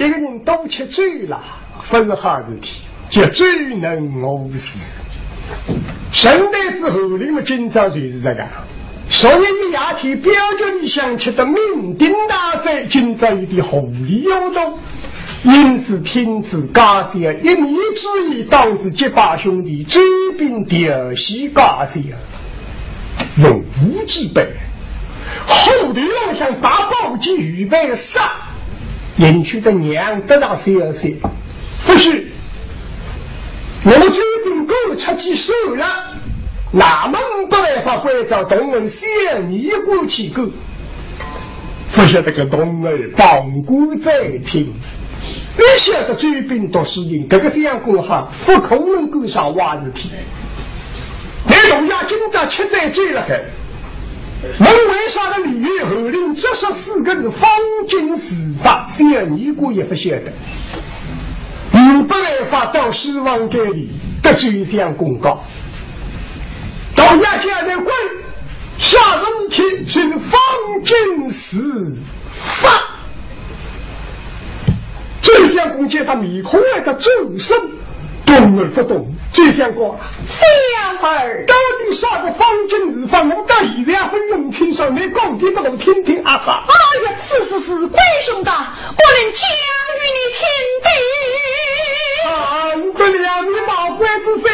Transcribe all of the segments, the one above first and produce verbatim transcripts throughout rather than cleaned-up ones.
一个人多吃酒了，勿是好事体，叫酒能误事。沈黛之侯林么，今朝就是这个。昨日一夜天，表局里向吃得酩酊大醉，今朝有点糊里糊涂，因此听仔家小一面之意，当仔结拜兄弟，追兵调戏家小。 用武之辈，虎头浪向拔宝剑预备杀，迎娶的娘得到消息，不是，那么追兵赶出去算了，那么没办法，关照童儿小尼姑去赶。 不晓得个童儿旁观在清，你晓得追兵读书人，搿个相公哈，不可能干啥坏事体。你同样今朝吃醉酒了海，问为啥个理由？侯林只说四个字：方巾自发，小尼姑也不晓得。没办法，到书房间里，得罪相公讲，同样叫你滚，啥事体是方巾自 发。周相公见啥面孔还在皱生，动而不动。周相公，小儿，到底啥个方巾自发？我到现在还分弄清爽，你讲给我听听啊哈。哎呀，此事事关重大，不能讲与你听的。啊，你的两面毛怪子谁是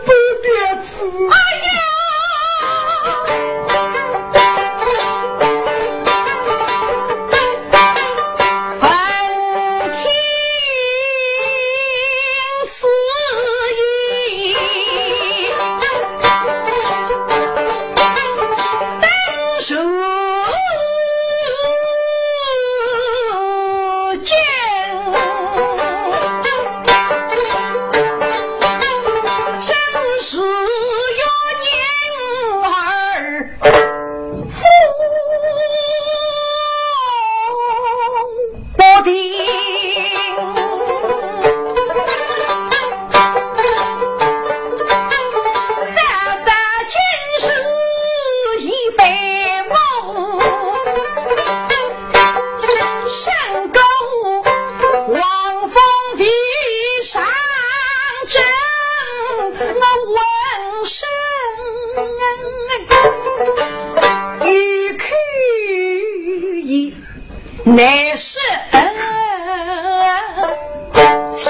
不得 哎呀！闻听此言，登时 见，真是有女儿不定。嫂嫂今日已非母， 山高望风飞上阵，我闻声欲哭也难说清。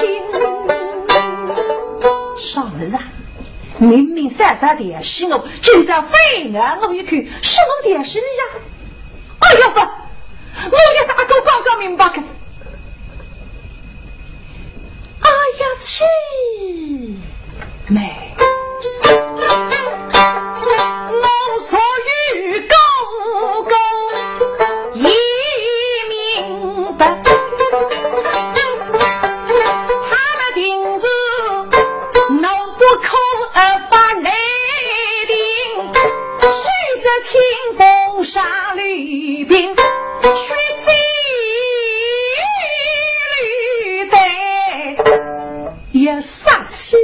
啥物事啊？明明嫂嫂调戏我，今朝非要我一哭，是我调戏你呀？ 哎呀，勿，我要搭阿哥讲讲明白个。哎呀，姐妹，我所有哥哥已明白，他们定是 怒不可遏发雷霆，手执青锋杀吕兵，血溅吕带也杀气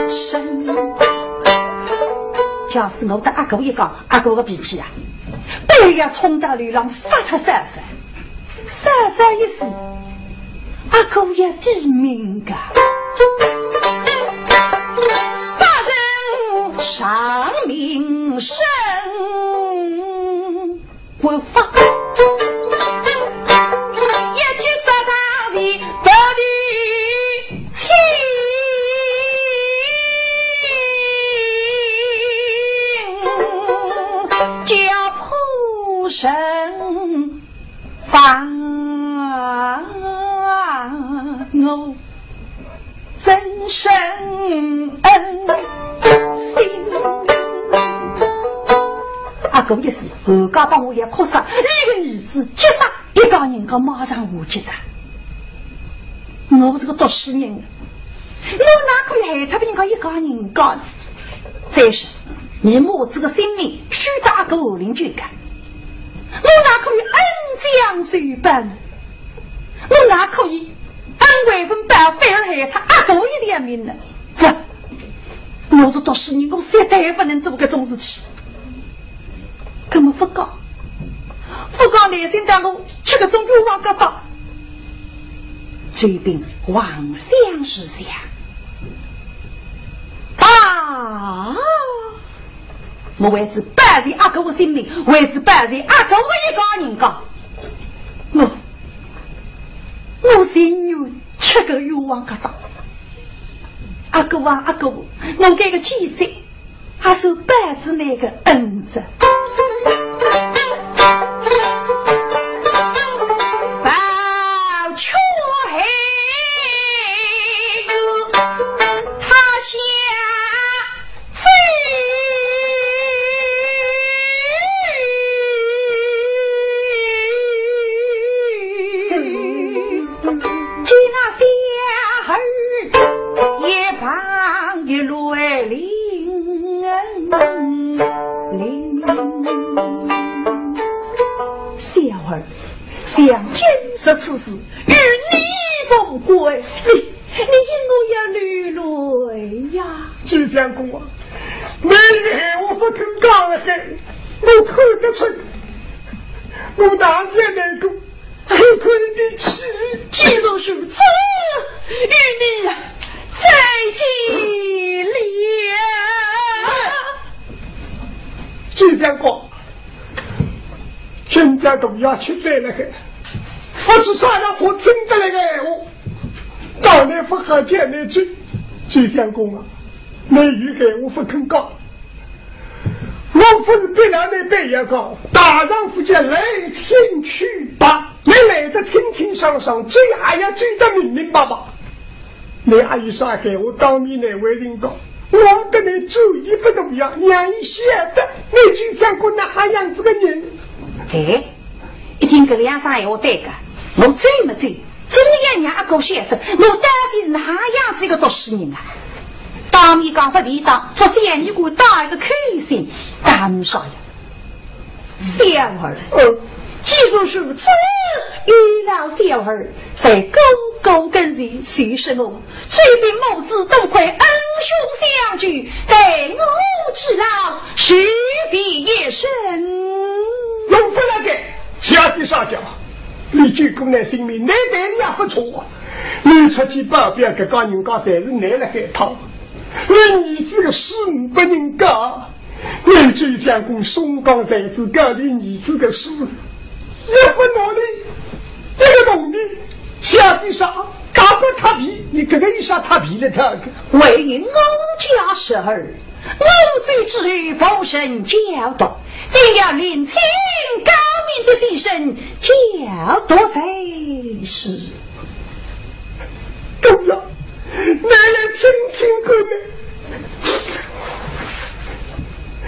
生。假使我搭阿哥一讲，阿哥个脾气啊，必要冲到楼浪杀脱嫂嫂。 嫂嫂一死，阿哥要抵命个。杀人偿命身不发，一计杀大计不提亲，叫破人 放我真生恩心。阿哥一死，后家帮我也哭杀，一个儿子急杀，一家人家马上和解哉。我这个读书人，我哪可以害脱别人家一家人家呢？再说，你母子个性命，输到阿哥喉咙去个。 我哪可以恩将仇报呢？我哪可以恩未曾报，反而害他阿哥一条命呢？勿，我是读书人，我绝对勿能做搿种事体。搿么勿讲，勿讲，内心当中吃搿种冤枉个当，周斌望想是想，啊，我为仔保全阿哥个性命，为仔保全阿哥个一家人家，我，我情愿吃个冤枉个当。阿哥啊，阿哥，我该个几岁 还是保仔倷个恩泽。小儿，想今日此事，与你无关，你，你因何要流泪呀？周相公啊，倷一个闲话勿肯讲了海，我看得出，我大姐难过， 可可的气。既然如此，与你再见了。周相公，现在大爷吃醉了海，勿是啥人好听得来个闲话，当然勿好叫倷去。周相公啊，倷有闲话勿肯讲， 我勿是逼倷倷逼也讲，大丈夫叫来请去吧，倷来得清清爽爽，走也要走得明明白白。倷阿有啥闲话当面难为情讲，我搭倷主意勿同呀，让伊晓得，倷周相公哪哈样子个人。哎，一听搿两声闲话对个，我走么走， 总要让阿哥晓得，我到底是哪样子一个读书人啊？当面讲勿便当，托小尼姑打一个口信，大姆少爷。小儿，嗯。既然如此，有劳小儿在哥哥跟前收拾我，周斌母子多亏恩兄相救，待我之劳，实是一生。用勿来个，下地啥叫？ 倷救过倷性命，倷待俚也勿错啊。倷出去保镖，搿家人家侪是倷辣海讨。倷儿子个事倷勿能讲，倷周相公松江才子讲倷儿子个事，一分努力，一个铜钿，下地啥，打个塌皮，倷搿个有啥塌皮了他个？为我家侄儿， 我走之后无人教导，定要另请高明的先生教导才是。对呀，倷来听听看呢。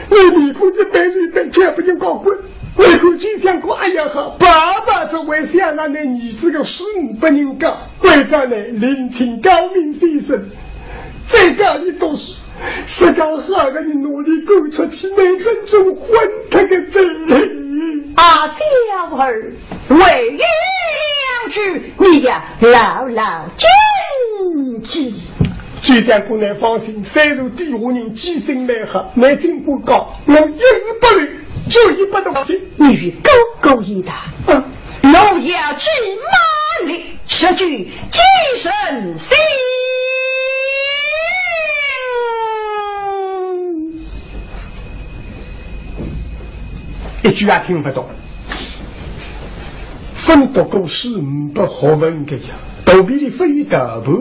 倷面孔一板一板，全部人讲过，倷看周相公，哎呀哈，爸爸是为想让倷儿子个事倷勿能讲，为啥呢？另请高明先生，再讲俚读书， 自家好个人拿俚赶出去，倷真正昏脱个哉。啊，小儿，还有两句，你要牢牢谨记。周相公倷放心，虽然底下人记性蛮好，倷尽管讲，我一字不漏，就一百多个。你与哥哥一道。嗯。 路遥知马力，识趣见人心。一句也听勿懂。勿读过书呒不学问个呀，肚皮里勿有大盘。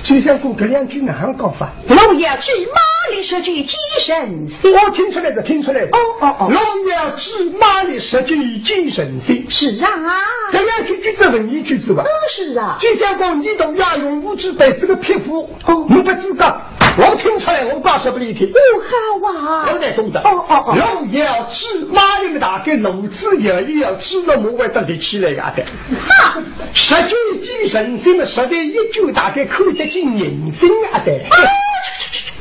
周相公搿两句哪能讲法？路遥知马力，识趣见人心。我听出来个，听出来个。哦，哦，哦。路遥知马力，识趣见人心。是啊。搿两句句子文言句子吧？嗯，是啊。周相公，倷大爷用武之地是个匹夫。哦。呒不资格。我听出来，我解释拨倷听。哦，好啊。我侪懂得。哦，哦，哦。路遥知马力嘛，大概骡子摇一摇，知了马会得立起来呀的。哈！识趣见人心嘛，识趣一句大概看得见人心啊的。啊，去，去，去，去。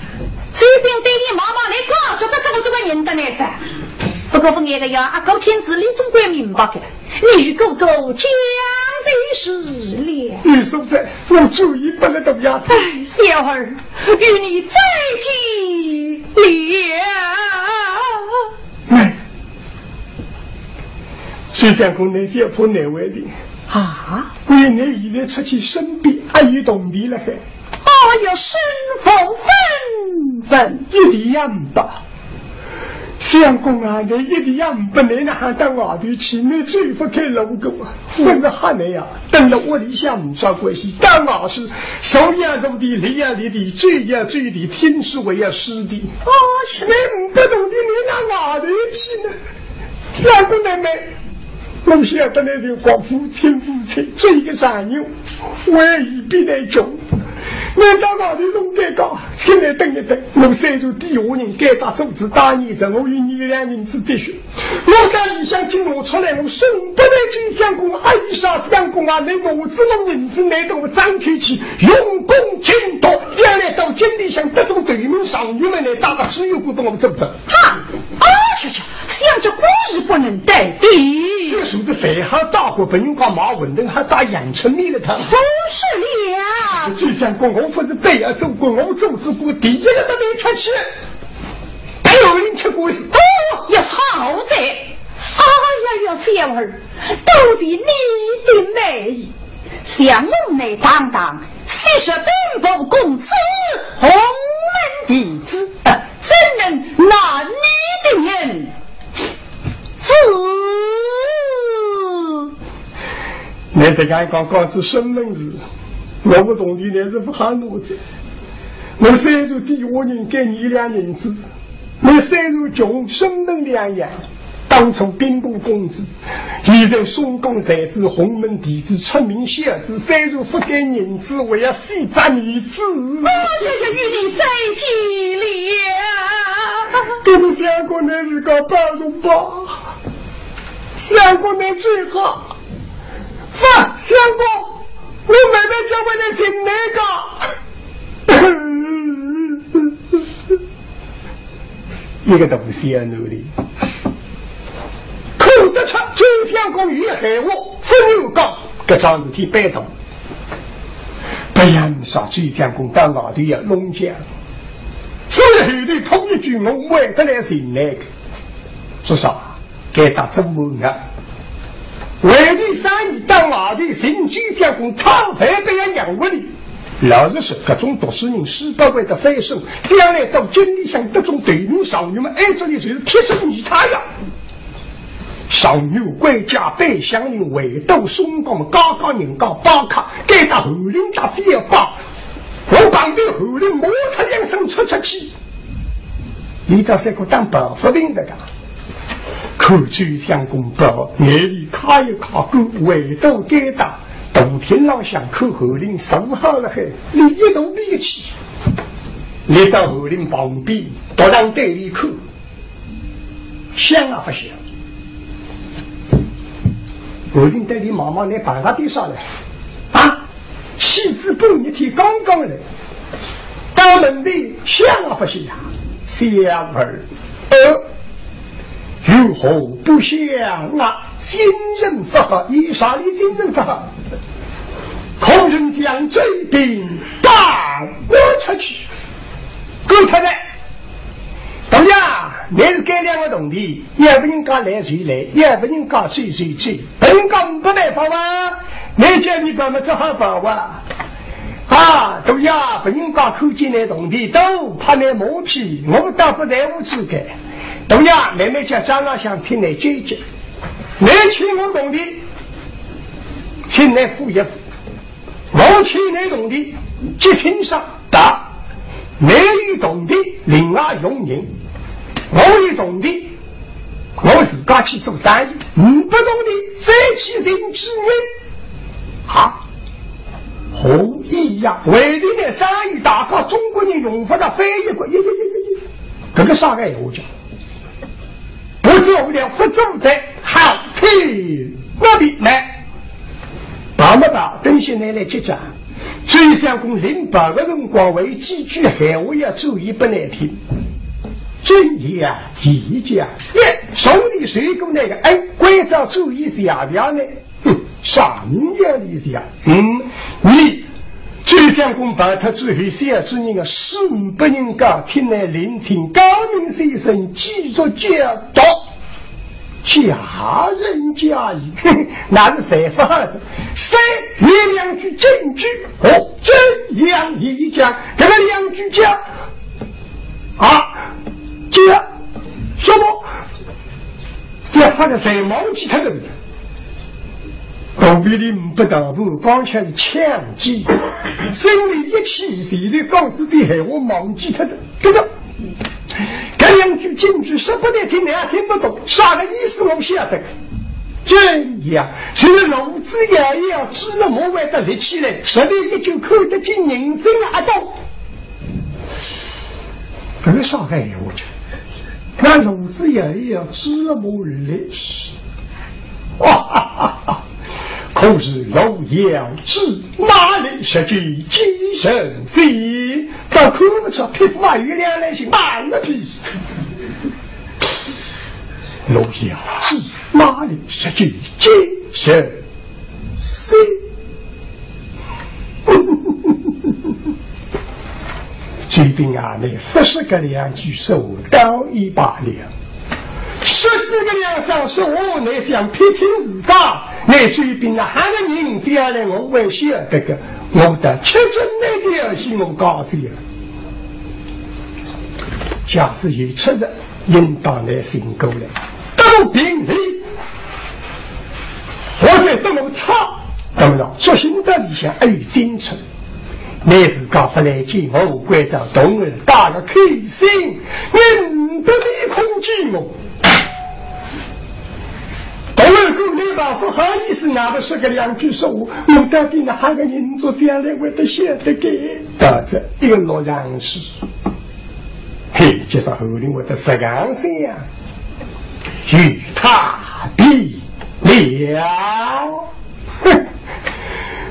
随便对你妈妈来讲，这个这个这个人的来着。不过勿碍个呀，阿哥听仔俚总归明白个，你与哥哥讲就是了。你说这，我主意拨倷大爷。哎，小儿，与你再见了。哎，周相公，倷覅怕难为情。啊？我你现在出去身边还有铜钿了还？哦哟，身无分文。一钿也没。相公啊，你一钿也没，你哪哼到外头去？你走勿开路个啊，勿是吓你呀，等辣屋里向没啥关系，到外头，手也做的，力也力的，走也走的，听书也要书的。哦，是。你没铜钿，你哪外头去呢？相公妹妹，我晓得你是国富亲夫妻，这个丈人，我也一比你穷。你到外头弄尴尬，请你等一等，我三叔底下人该搭组织打你，我有二两银子积蓄。我到里向进我出来，我送拨你周相公，哎呀，相公啊，你拿仔我银子，你等我张口气，用功勤读，将来到京里向得中头名状元么，你大概只有官拨我做做。哈！哦，是是，想这官是不能得的。这个数字谁还打过，别人家卖馄饨还打阳春面了他。不是了。周相公，我不是白要做官，我做仔官，第一个得你出去。 哎呦，你吃官司。哦，要吵哉！哎呀呀，小儿，多谢你的美意。像我们堂堂四十兵部公子，鸿门弟子，呃，怎能难你的面子？你是刚刚告知身份是，我不懂的，你是不喊我这。我虽然底下人给你两银子， 你虽然穷，身份两样，当初兵部公子，现在松江才子，鸿门弟子，出名孝子，虽然不给银子，我要死在你子。哦，谢谢与你再见了。跟你相公，你是个保重吧。相公，你最好。不，相公，我妹妹叫我来寻你个。 一个大小奴隶，看得出周相公有闲话，不能讲，搿桩事体办到。不然啥，周相公到外头要弄僵，所以后头头一句我会得来寻来个，做啥？ 该搭做梦啊。为的啥？你到外头寻周相公讨饭，不要让我哩。老实说，搿种读书人书不会得翻身，将来到京里向得中头名状元么，哎，这里就是铁树泥塔呀。状元归家拜乡人，回到松江么，家家人家拜客，该搭侯林搭非要拜，我旁边侯林骂他两声出出去。 伊到三个当白发兵这个，看周相公白，眼泪揩一揩干，回到该搭，大厅浪向看侯林坐好了海，伊一动脾气，立到侯林旁边，独上对伊看，想也不想。侯林对伊望望，你办啥点啥了？啊？ 妻子半日天刚刚来，到门里想也不想呀，小儿，呃，有何不想啊？精神不好，有啥哩精神不好？可曾将这病带我出去？顾太太，大爷，你是该两个铜钿，要不人家来就来，要不人家走就走。 别人家没办法啊，你叫你爸妈只好跑啊。啊，对呀，别人家看见你铜钿多，怕你马屁，我倒不在乎这个。对呀，妹妹叫张老想请你解解，你欠我铜钿，请你付一付。我欠你铜钿，结清爽。 答，你有铜钿另外用人，我有铜钿我自家去做生意，呒不铜钿再去寻贵人。啊，何以呀？为的呢，生意大家中国人用不着翻译过，耶耶耶耶耶，搿个啥个闲话讲？ 不做了，不做在好吃那里来。跑么跑，等歇拿来结账。周相公临跑的辰光，还有几句闲话要转言拨你听。正言啊，一讲，耶，从你水过那个，哎，关照转言是呀呀呢。 哼，啥人要你讲？嗯，你周相公跑脱之后，小主人啊，死不能告，请来领请高明先生继续教导。嫁人嫁衣，那是谁发的？三，有两句金句，哦，真言一讲，这个两句讲，啊，讲什么？要发的谁忘记他了？肚皮里不大步，刚才是抢劫，心里一气，嘴里讲出的闲话忘记他的。 对个，搿两句金句说不得听，倷也听不懂，啥个意思我晓得。真呀，就是炉子摇一摇，猪了马会得立起来，实在一句看得进人心啊，懂。搿个啥个闲话讲？那炉子摇一摇，猪了马立起。哇哈哈哈！可是炉摇猪马立，实在几神仙。 倒看勿出匹夫啊，有两人行，打个屁！路遥知马力，十九见神仙。周斌啊，倷勿说搿两句说话倒也罢了，说仔搿两声说话，倷想撇清自家，倷周斌啊，喊个人将来我会晓得个。 我的吃准那条是我高兴了。假使有出入，应当来寻过来，得我评理。我再得我差，那么呢，作兴得里向还有精神。倷自家勿来见我，关照童儿打个开心，人不必恐惧我。 童儿哥，倷倒勿好意思，哪怕说个两句说话，我到底哪哈个人做将来会得晓得个？到这一个落上去，嘿，就是侯林会得实梗想，与他比了。哼，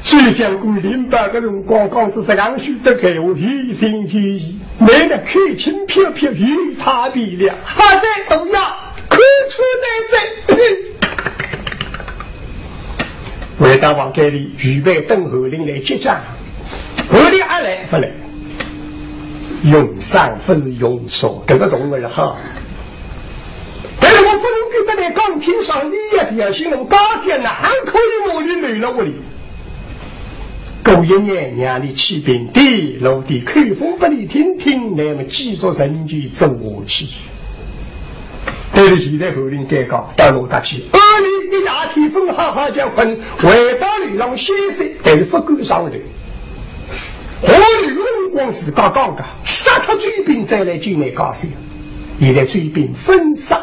周相公领班个辰光，讲仔实梗许多闲话，有情有义，倷呢，口轻飘飘，与他比了，还在动呀。 看出来哉。回到房间里，预备等侯林来结账。侯林阿来勿来？用上勿是用上，搿个童儿好。但是我勿能够得来讲听上帝呀，调戏我家小，哪哈可以拿俚留辣屋里？ 过一眼让俚去平地，落点口风拨俚听听，那么继续仍旧做下去。但是现在侯林尴尬，到哪搭去？阿里一夜天勿好好叫困，回到楼浪歇息，但是勿敢上楼。下楼辰光自家讲个，杀脱周斌再来救倷家小。现在周斌勿杀，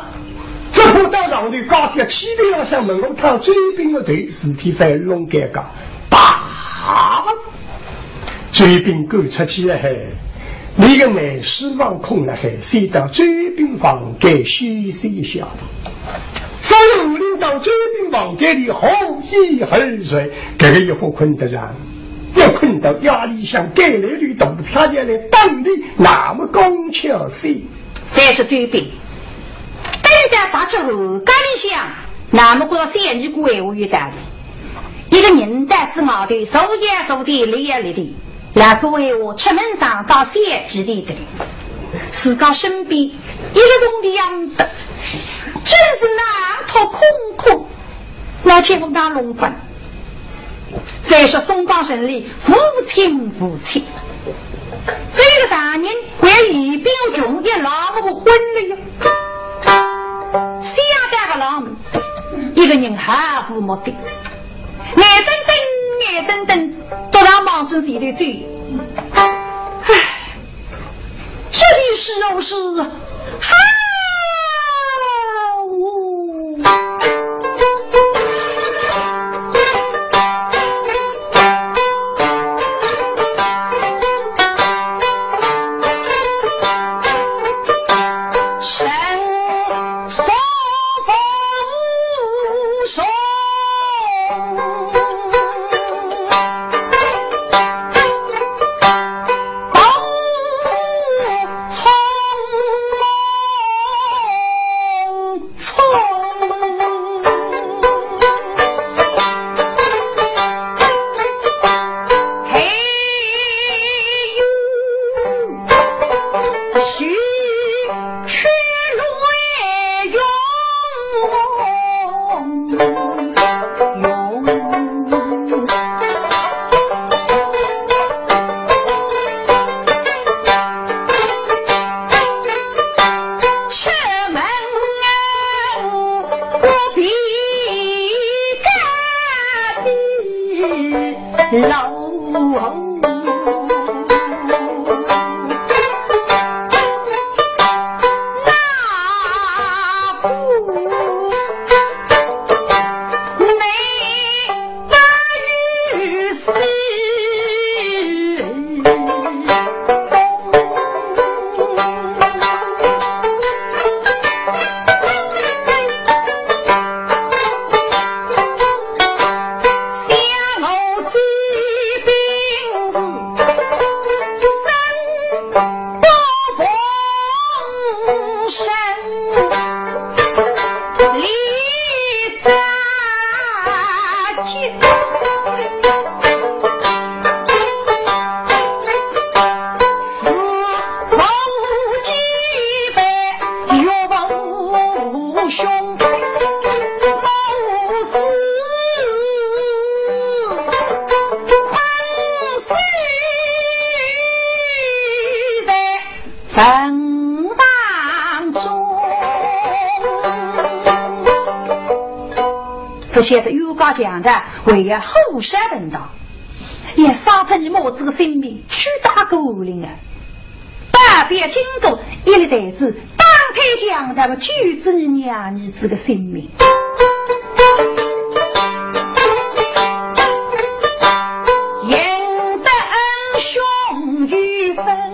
只怕到上头家小气头浪向问我讨周斌个头，事体反而弄尴尬。 啪！周斌赶出去了嘿，俚个内书房空了嘿，先到周斌房间休息一下吧。所以侯林到周斌房间里，好衣而睡，搿个一觉困得着，要困到夜里向该来的大太阳来打俚，那么刚巧些。 再说周斌，等到踏进侯家里向，那么觉着小二哥闲话有道理。一个人到仔外头，坐也坐的，立也立的，老哥闲话出门上到小几里的，自家身边一个铜钿也没得，真是囊托空空。 那结果哪弄法？再说松江城里无亲无戚，这个丈人为一表穷也拉不昏了呀。想到个浪，一个人毫无目的，眼睁睁，眼瞪瞪，都让望准前头走。唉， 这便是如是，哈！老。勿晓得冤家强盗，为要虎视眈眈，也杀脱你母子个性命，去打个无灵啊！打掉金箍，一粒台子，打退强盗，救仔你娘儿子个性命。赢得恩兄有份。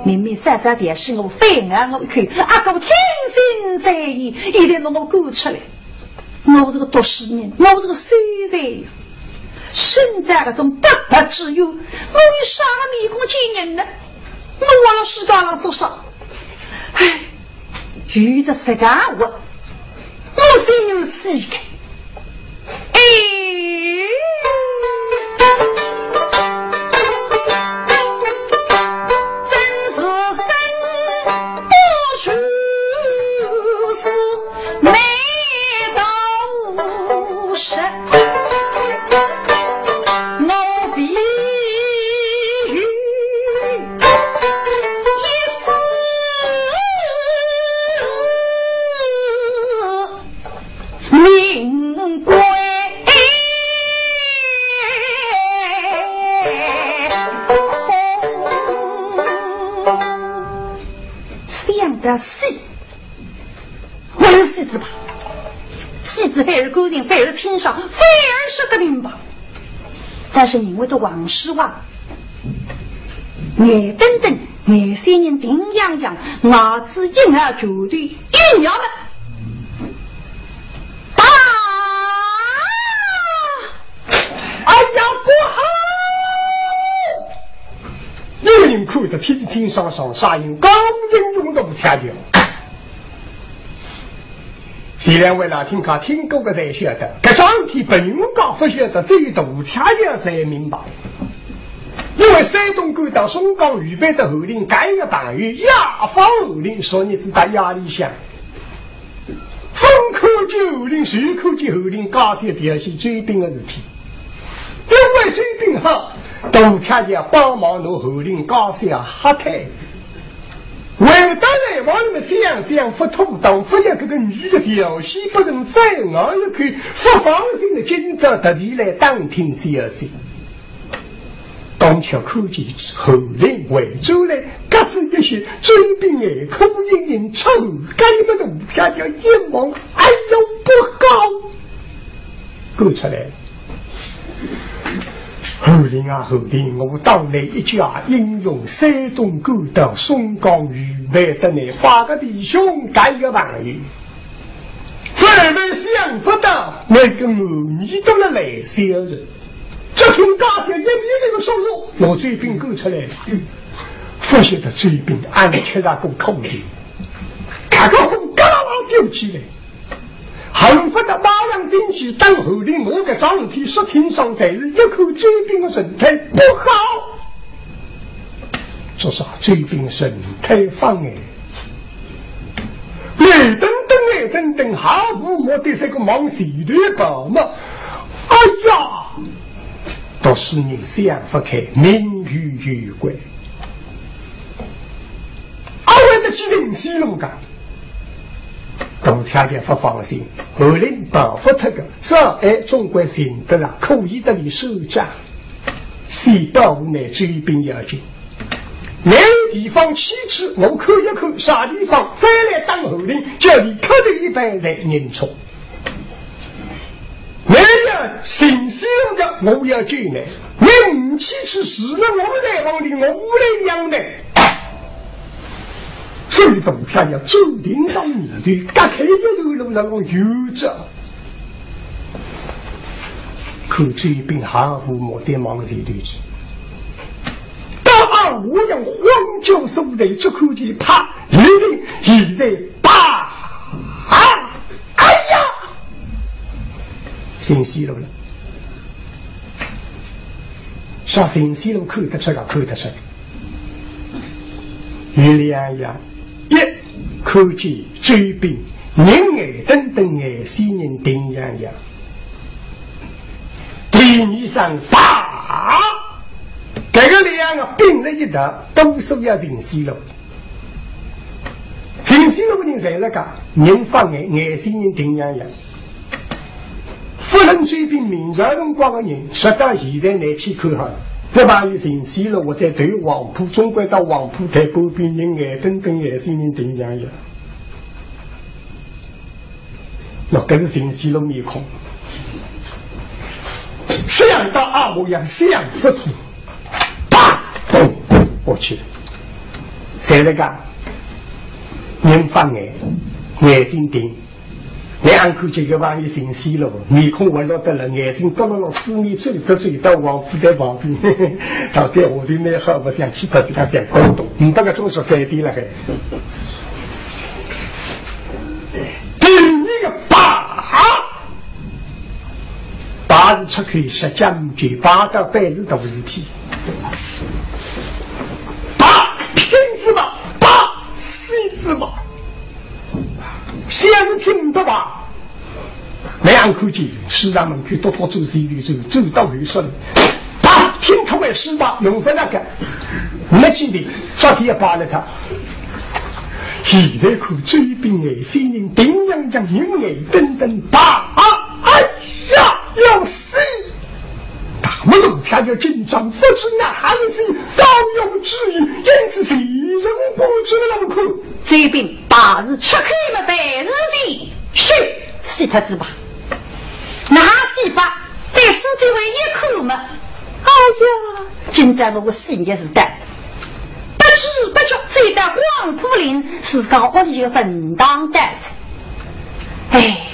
明明啥啥点事，我反咬我一口，阿哥听信谗言，现在拿我赶出来。我是个读书人，我是个秀才呀，身着搿种白白之冤，我有啥个面孔见人呢？我活辣世界上做啥？唉，有得实梗活，我心里死个。 哎，真是生不如死，没道是我非有一死。 命归空。想到死，还是死仔吧。死仔反而干净，反而清爽，反而说得明白。但是人会得忘记哇。眼瞪瞪，眼三人定洋洋，牙齿一咬，绝对一咬了。 啊！哎呀，不好！一个人看得清清爽爽，啥人？刚英雄大铁匠。前两位老听客听过个侪晓得，搿桩事体别人家勿晓得，只有大铁匠才明白。因为山东官道松江预备的侯林，搿一个朋友夜访侯林，昨日子到夜里向。勿看见侯林，就看见侯林家小调戏周斌个事体。因为周斌哈，大太爷帮忙拿侯林家小吓退。回到来房里面想想勿妥当，勿要搿个女的调戏拨人反咬一口，勿放心的，今朝特地来打听消息。 刚巧看见侯林回转来，夹仔一些，周斌眼眶盈盈，出汗，搿一个大太爷一望，哎呦，勿好！赶出来了。侯林啊，侯林，我当年一家英雄，山东赶到松江遇难得你八个弟兄，搿一个朋友。万万想勿到，那个我你都能来相认。 只听家小一面那个说话，拿周斌赶出来了。勿晓得周斌暗吃了个苦头，搿个火嘎啦啦丢起来，恨勿得马上进去打侯林。我搿桩事体说清爽，但是一看周斌的神态勿好。 说啥周斌神态方哎，眼瞪瞪，眼瞪瞪，毫无目的，搿个望前头跑嘛。哎呀，读书人想勿开，命运有关。阿会得去寻死路个？大太爷勿放心，侯林跑勿脱个，这哎总归寻得了，可以得伊收账。 先保护倷周斌要紧。倷地方去去，我看一看啥地方，再来打侯林，叫伊磕头一拜才认错。倷要寻死路个，我要救倷。倷勿去去，死了我来帮倷，我来养倷。所以大太爷注定到里头，隔开一段路，那么远着。 看周斌毫无目的望前头去。到二五阳荒郊所在，只看见啪，一定现在啪！哎呀！寻死路了。啥寻死路看得出啊，看得出。有两样，一，看见周斌人眼瞪瞪，眼线人定洋洋。 第二声，啪！搿个两个并了一道，都说要寻死路。寻死路个人侪辣讲，人发呆，眼线人定洋洋。勿论周斌明朝辰光个人，直到现在倷去看好了，搿朋友寻死路，我再投黄浦，总归到黄浦台半边，人眼瞪瞪，眼线人定洋洋。 喏，搿是寻死路面孔。想到阿婆呀，想勿通，啪，砰，下去了。侪辣讲，人发呆，眼睛定。倷阿看见搿朋友寻死路，面孔活络得了，眼睛嘟噜噜，四面走得走到黄浦台旁边，到底下头蛮好，勿想去，勿是讲想搞懂，呒不搿种十三点了还。 第二个啪，啪是出口，实梗勿讲，啪到板是大事体。啪，拼子嘛，啪，死子嘛。先是听得吧，倷阿看见，书场门口笃笃走，走走走，走到后首里，啪，听得回书吧，弄翻那个，没几点，昨天也扒了他。 现在看周斌眼线人定洋洋，人眼瞪瞪，啪！哎呀，要死！大门弄巧要紧张，勿知哪哼死，倒用主意，因此谁人不知了。看，周斌，大事出口嘛，万事体，去，死脱仔吧。 哪死法？对四周围一看嘛，哎呀，今朝我个死日是到仔，不知不觉走到黄浦林，自家屋里个坟堂到仔。哎，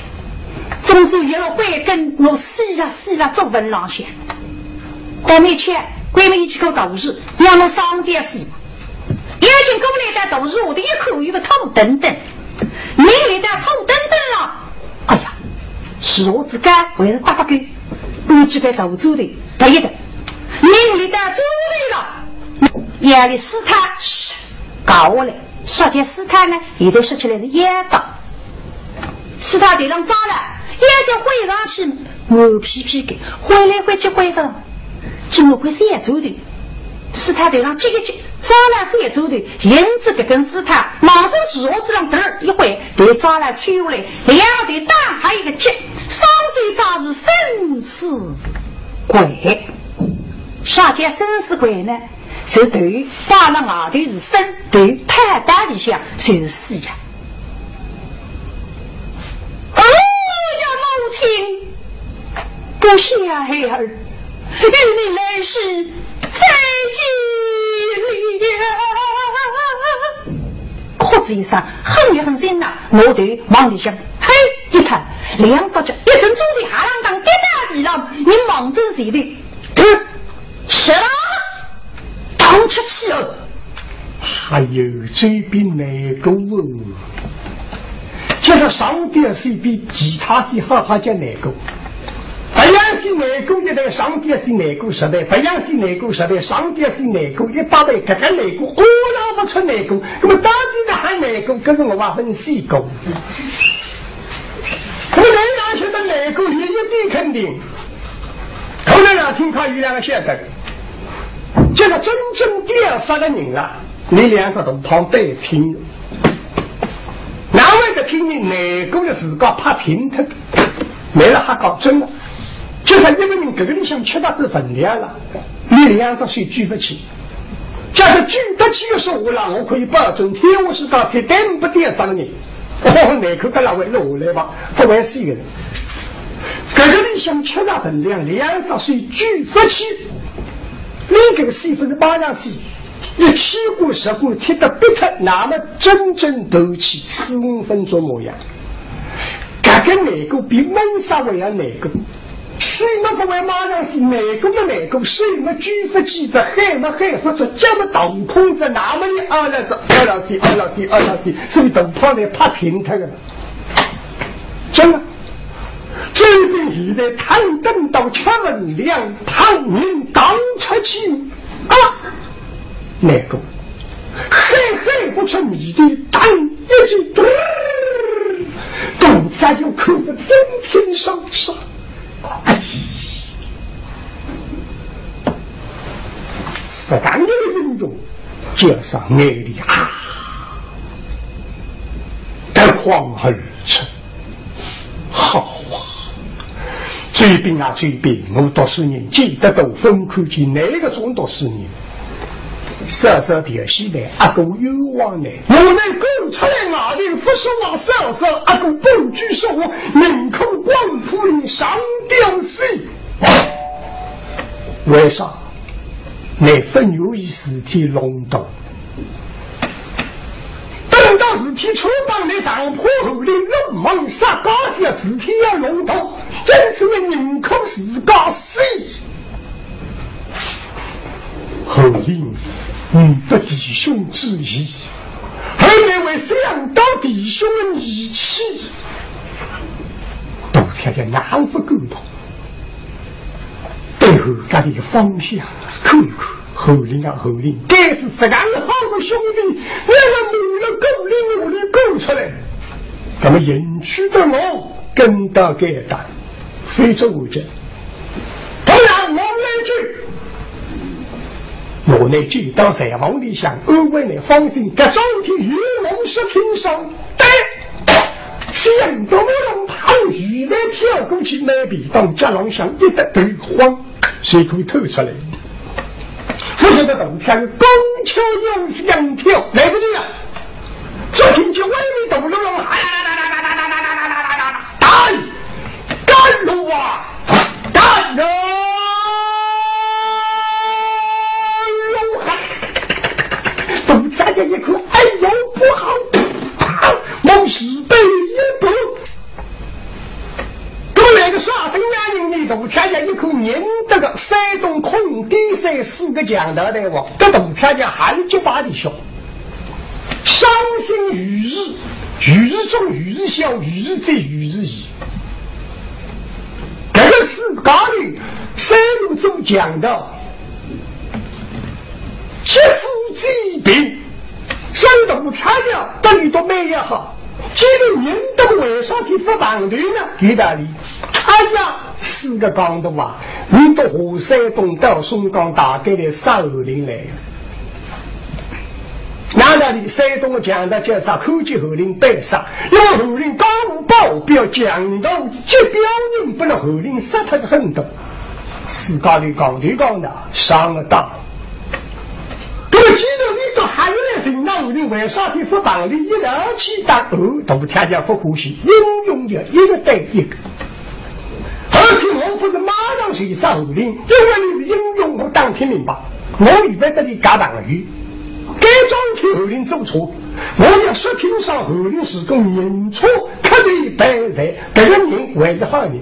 总算有个归根，我死呀死呀，祖坟浪向。但没钱，归门一口大树，让我上吊死吧。 眼睛过来到大树下头一看，有个土墩墩，人立到土墩墩浪。哎呀，是我自家还是搭勿够，搬几块大磚头，搭一搭，人立到砖头浪，腰里丝带，搞下来，啥叫丝带呢？现在说起来是腰带。是他头浪扎了，也是挥上去，我屁屁个，挥来挥去挥勿动，只能够三转头。是他头浪这个这，扎了三转头，沿着搿根丝带，望着树桠子浪头儿一挥，头扎了抽下来，两个头打还一个结，双手抓住生死关。啥叫生死关呢？ 是头摆辣外头是生，头套到里向就是死呀。哎呀，母亲，不孝孩儿，与你来世再见了。哭仔一声，哼一哼声呐，拿头往里向嘿一探，两只脚一伸，从头下浪当跌到地浪，人望准前头，头，是了。 当出气哦。还有这边难过哦。就是上吊死比其他死好好叫难过。白杨死难过一代，上吊死难过十代，白杨死难过十代，上吊死难过一百代，搿个难过，我拿勿出难过，那么到底哪哼难过，搿个我还朆试过。那么难道晓得难过有一点肯定，头脑上听看有两个晓得。 就是真正吊杀个人了，伊两只大胖板轻。难为个听见难过了自家拍轻脱，没了还讲真的，就是一个人搿个里向吃得仔分量了，伊两只手举勿起。假使举得起个说话了，我可以保证天下世界绝对勿吊杀个人。哦，难过得了，会落下来吧，勿会死个人。搿个里向吃得分量，两只手举勿起。 伊搿个死勿是马上死，一气过十过，踢得必脱，那么真正断气四五分钟模样。搿个难过比闷杀还要难过。死么勿会马上死，难过么难过，手么举勿起，只喊么喊勿出，脚么动空着，那么伊啊了是啊了死，啊了死，啊了死，所以大胖板拍轻脱个。真的。 这个现在谈等到吃分量，旁人讲出去啊，难过，喊喊勿出，面对打一记，大家就看得清清爽爽。哎，是讲这个运动，叫上眼泪啊，夺眶而出。 好啊，周斌啊，周斌，我读书人见得多，朆看见倷搿种读书人。嫂嫂调戏倷，阿哥冤枉倷，我倷赶出来外头勿说话，嫂嫂阿哥半句说话，宁可光扑人上吊死。为啥？倷勿愿意事体弄大。 等到事体出档，倷上破后头，弄忙啥个事体要弄大，真是倷宁可自家死。侯林，倷对弟兄之义，后来会想到弟兄的义气，大家就难勿感动。 对后家里个方向看看，侯林啊，侯林，该是实梗好个兄弟，倷还瞒了顾林，我哩供出来。那么引去的我跟到该搭，非洲回去。当然我来去，我来去到柴房里向，安慰倷放心，搿桩事体有我说清爽。 对，想到我让他预备跳过去，拿便当脚浪向一搭头晃，随口吐出来。勿晓得大跳，弓就用相跳，来不及了。只听见外面大路浪，哎呀，打！ 赶路啊，赶路啊！大家一看，哎呦，不好，啪，往前头一步。那么那个啥，等两人呢，大家一看，认得个山东孔底山四个强盗的哦，搿大家还是结拜弟兄。 绍兴御史，御史中、御史小、御史节、御史爷。搿个世界里，三路做强盗，劫富济贫，山东差家，等于都没有好。既然人多，为啥体勿碰头呢？有道理。哎呀，四个讲头啊，你到华山东到松江大概来杀侯林来个。哪道理？山东个强盗叫啥？看见侯林必杀，因为侯林江湖保镖，强盗级别人，拨勒侯林杀脱个很多。四家头讲头讲道，上了当。 搿么既然你到海里来寻到侯林，为啥体勿碰头一道去打？哦，大家讲勿欢喜，英雄要一个对一个。而且我勿是马上就杀侯林，因为你是英雄，我打听明白，我预备搭你交朋友。该桩事体侯林做错，我要说清爽侯林是个认错，磕头赔罪，搿个人还是好人。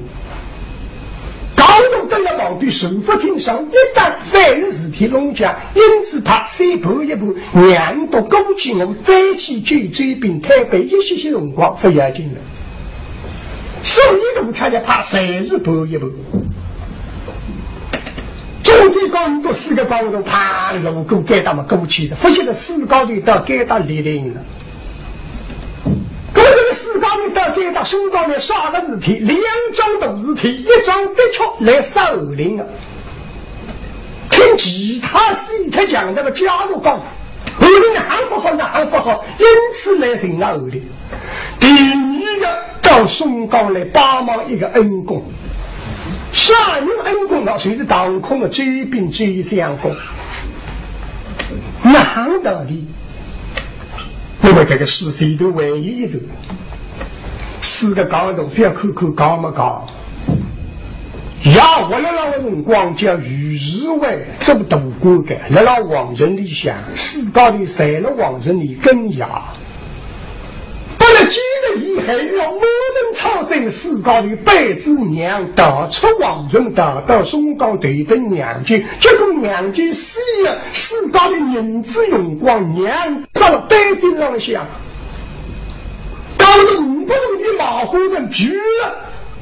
讲到搿个毛病，神佛天上一旦万一事体弄僵，因此怕先盘一盘，让到过去我再去救周斌，推扳一歇歇辰光勿要紧了。所以大家要怕，侪是盘一盘。总体讲到四个讲头，啪，路过该搭么过去的，勿晓得四家头到该搭立定了。 搿个四家头到该搭松江来啥个事体？两桩大事体，一桩的确来杀侯林个。听其他四个强盗个家属讲，侯林哪哼勿好，哪哼勿好，因此来寻了侯林。第二个到松江来拜望一个恩公，啥人恩公呢？就是堂空个周斌周相公。哪哼道理？ 因为搿个事体头还有一头，四个讲头勿要看看讲么讲。爷活辣辣个辰光叫御史台做大官个，辣辣皇城里向，四家头侪辣皇城里跟爷。本来今日伊还要满门抄斩，四家头背仔娘逃出皇城，逃到松江投奔娘舅，结果娘舅死了，四家头银子用光，娘 杀了背心浪向，讲头五百文一马虎人皮了，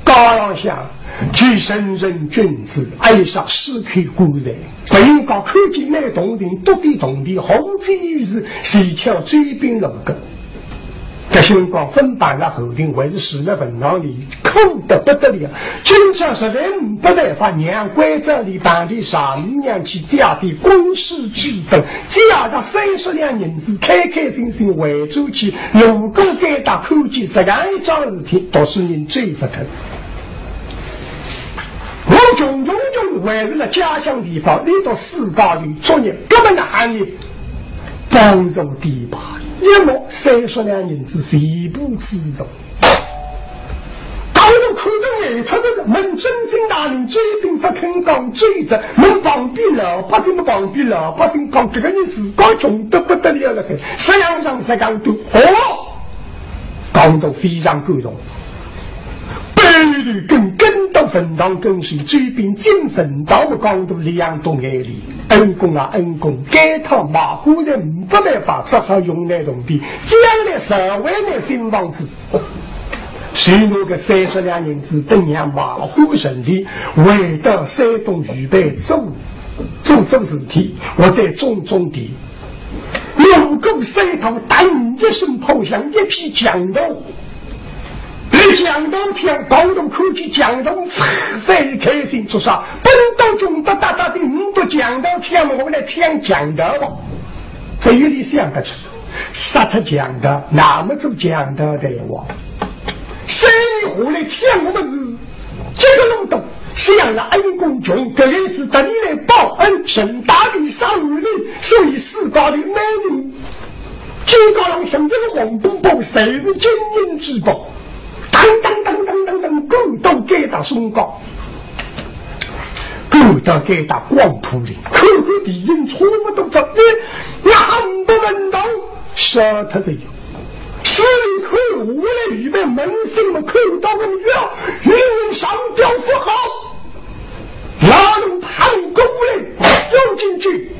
高浪向，其圣人君子，哀杀尸体棺材，勿应该看见那铜锭，笃点铜钿，红鲫于是，齐巧追兵路过。搿辰光分班了侯林，还是死了坟堂里， 苦得不得了。今朝实在没办法，让关照俚办点啥，让俚去借点公事之本，借着三十两银子，开开心心回转去。路过该搭看见实梗一桩事体，读书人走勿脱。我穷穷穷，还是辣家乡地方，俚笃四家头作孽，搿么哪哼呢？帮助点吧，一摸三十两银子全部资助。 高头看到眼脱仔，问真心大人，追兵勿肯讲追着，问旁边老百姓，问旁边老百姓讲，搿个人自家穷得不得了了，实际上实梗多。哦，讲到非常感动，背后跟跟到坟堂跟前，追兵进坟堂么讲到两道眼泪。恩公啊，恩公，该趟马虎人没办法，只好用来铜钿，将来社会来新房子。 随拿个三十两银子，等让马虎顺利，回到山东预备做，做，做事体，或者种种地。路过山头，当一声炮响，一批强盗。那强盗听，高头看见强盗，非常开心，说啥？本当穷得哒哒的，唔笃强盗听，我们来抢强盗吧。只有俚想得出。 杀脱强盗，那么做强盗的话，生意下来抢我们是这个弄懂，想了恩公穷，搿个是特地来报恩，顺带便杀侯林，所以四家头每人肩胛浪向一个黄布包，侪是金银珠宝。当当当当当当，赶到该搭松江。 赶到该搭广普里，看看地形差不多着，耶，那还没问到，杀脱仔呀。所以看下来，预备问讯么，看到个女啊，女人上吊勿好，拉拢判官来，要进去。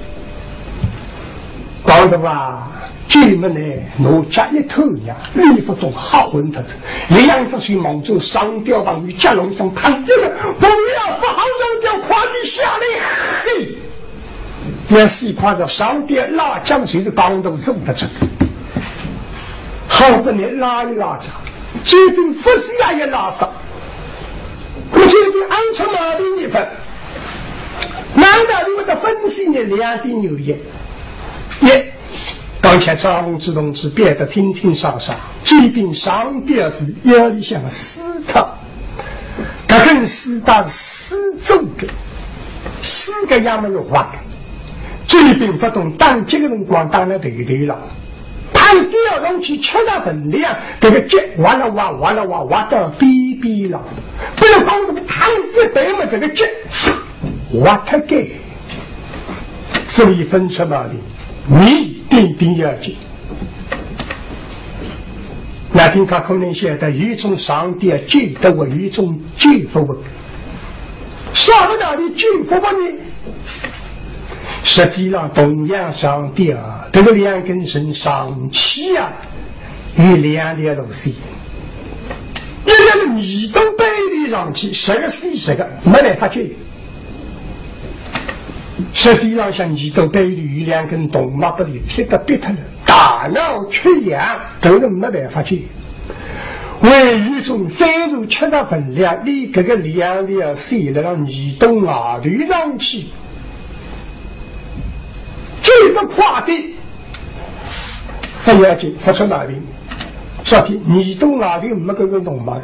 讲得吧，进门呢，拿脚一探呀，里腹中吓昏脱仔，两只手望准上吊旁边脚浪向碰一个，不要，勿好上吊，快点下来，嘿！要死快哉，上吊拉缰就是讲头做得出。好不容易拉一拉着，周斌勿是也一拉上，我周斌暗出毛病一分，难道你们的分析呢？两点原因。一，刚才张宏志同志表得清清爽爽，周斌上吊是腰里向个死脱，搿根丝带是丝做个，丝个要么是滑个，周斌勿懂打结个辰光打了头头了。 碰吊上去吃了分量，搿个结滑了滑，滑了滑，滑到边边了。不要讲搿个碰一对嘛，搿个结滑脱个。所以分出毛病，你顶顶要紧。那听客可能晓得，有种上吊救得活，有种救勿活。啥个道理救勿活呢？ 实际上同样上吊，搿个两根绳上去啊，有两条路线。一个是耳朵背里上去，实梗死实梗，没办法救。实际上像耳朵背里有两根铜脉拨伊切得必脱了，大脑缺氧，搿个没办法救。还有一种虽然吃了分量，伊搿个两条线辣浪耳朵外头上去， 救得快点，勿要紧，勿出毛病。昨天耳朵外头没搿个铜脉个，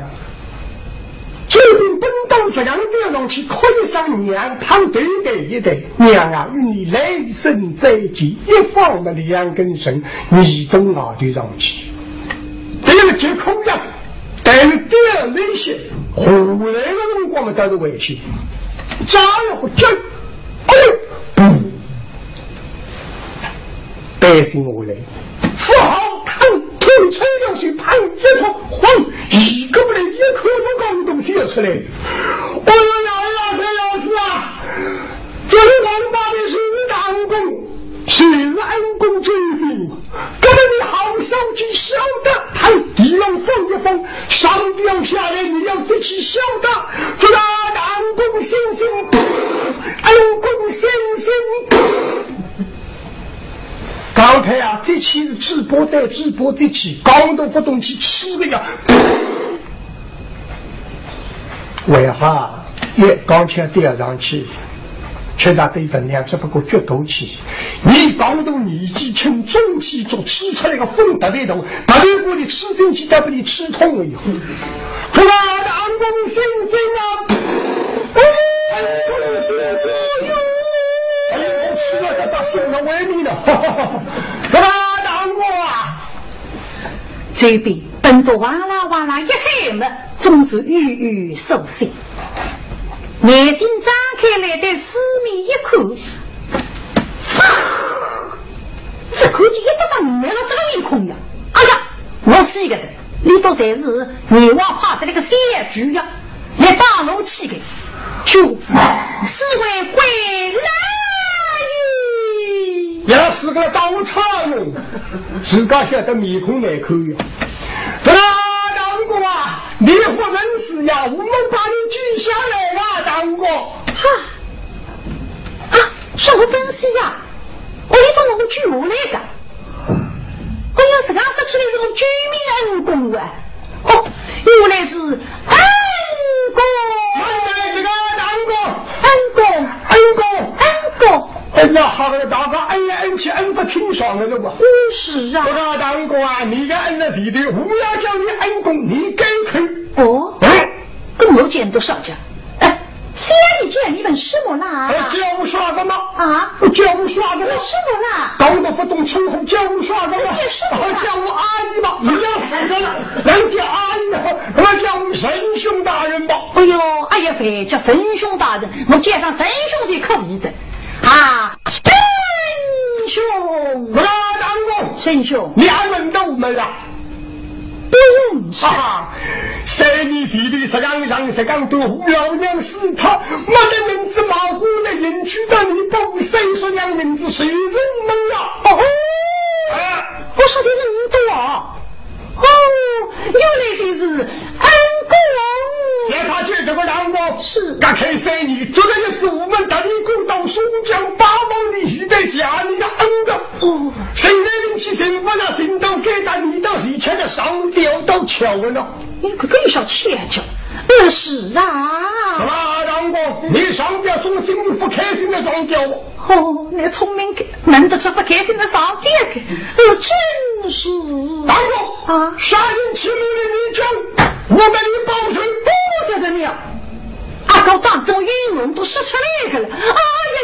周斌奔到实梗吊上去，哭一声娘，碰头抬一抬，娘啊，与你来生再见，一放么两根绳，耳朵外头上去。搿个结空呀，但是吊了一歇，下来个辰光嘛，倒是危险，抓了勿紧。 哎呦，嘣！背心下来，勿好碰，头吹上去，砰一扑，晃，移过来一看，搿个东西要出来。哎呦呀呀，搿要死啊！这个王八蛋是打工，谁是恩公救兵？ 搿么你好手气晓得，他地浪放一放，上吊下来，你要志气晓得，这个恩公心心，恩公心心。刚才啊，志气是志伯对志伯志气，讲都勿懂去吃个呀。 为啥？一，刚才吊上去，吃大堆分量，只不过脚头去。你讲到年纪轻，中气足，吹出来个风特别大，特别过你吹进去，倒拨你吹痛了以后。不然恩公心心啊！哎，恩公心心哟！哎，我吃了这大心了，外面了。不然恩公啊！ 周斌奔得哇啦哇啦一喊么，总是有有苏醒。眼睛张开来对四面一看，嚓！只看见一只只五颜六色个面孔呀！哎呀，我死个哉，里头侪是泥瓦派的那个小鬼呀！ 来打我去个，就四位归来哟。也是个当差哟，自家晓得面孔难看哟。不啦，大哥啊，你不认识呀，我们把你救下来了，大哥。哈，啊，什么东西呀？我一动我救下来的。 哎呀，自家说起来是个救命恩公啊！哦，原来是恩公。恩公，恩公，恩公，恩公。哎呀，好了，大家恩来恩去，恩不清爽的了嘛。嗯，是啊。不过大哥啊，你个恩的前头，我要叫你恩公，你该去。哦，嗯。 跟我见多少家？哎，小姐叫你们什么啦？哎，叫我啥个嘛？啊？叫我啥个嘛？什么啦？搞得不懂称呼，叫我啥个嘛？叫什么啦？啊，叫我阿姨嘛，你要死的了，人叫阿姨的，那叫我仁兄大人吧。哎呦，哎呀，非叫仁兄大人，我叫声仁兄就可以的。啊，仁兄。不啦，大哥。仁兄。你还认得我们了？ 不认识。啊，三年前头，实梗上，实梗到老娘死脱，没得银子买过来银去的，你把我三十两银子谁人没呀？哦吼，啊，我说的人多啊。哦，原来就是恩公。让他去这个让我。是。隔开三年，这个也是我们大理公到松江八王里去的下你的恩的。哦。现在人去寻不了，寻到该打你的是吃得上吊到桥了。你搿个有啥蹊跷？呃，是啊。那么，杨公，你上吊，总心里不开心的上吊。哦，你聪明个，难得这不开心的上吊个，呃，真是。杨公，啊？杀人取物的你讲，我给你报仇。多谢人了。阿哥当中有用都说出来个了。哎呀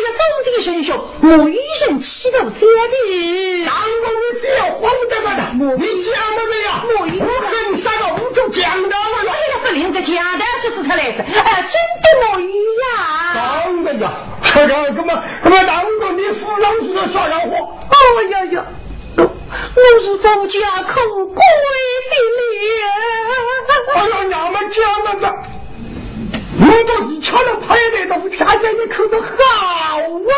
呀，多谢仁兄，我一人欺负小弟。杨公，你不要慌得了的，你讲么子呀？我一我很杀了，我就讲到了。哎呀，不灵，这讲的说出来了，哎，真的我一呀。当然呀，这个，那么，那么，杨公，你夫人是个啥样货？哦呀呀，我是无家可归的了。哎呀，娘们，这样子，我都是吃了拍的，都天天一口都好啊。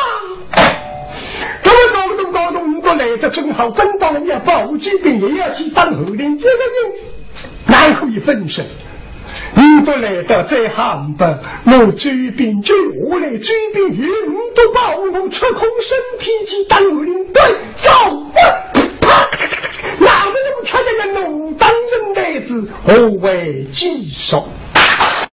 那么搞都搞都，我都来得正好，本当要报这边也要去当后林这个人，哪可以分身？你都来得再好吧，我这边就我来，这边云都把我出空身体去当后林，对，走吧。啪！那么我吃这个弄当人台子，何为其数？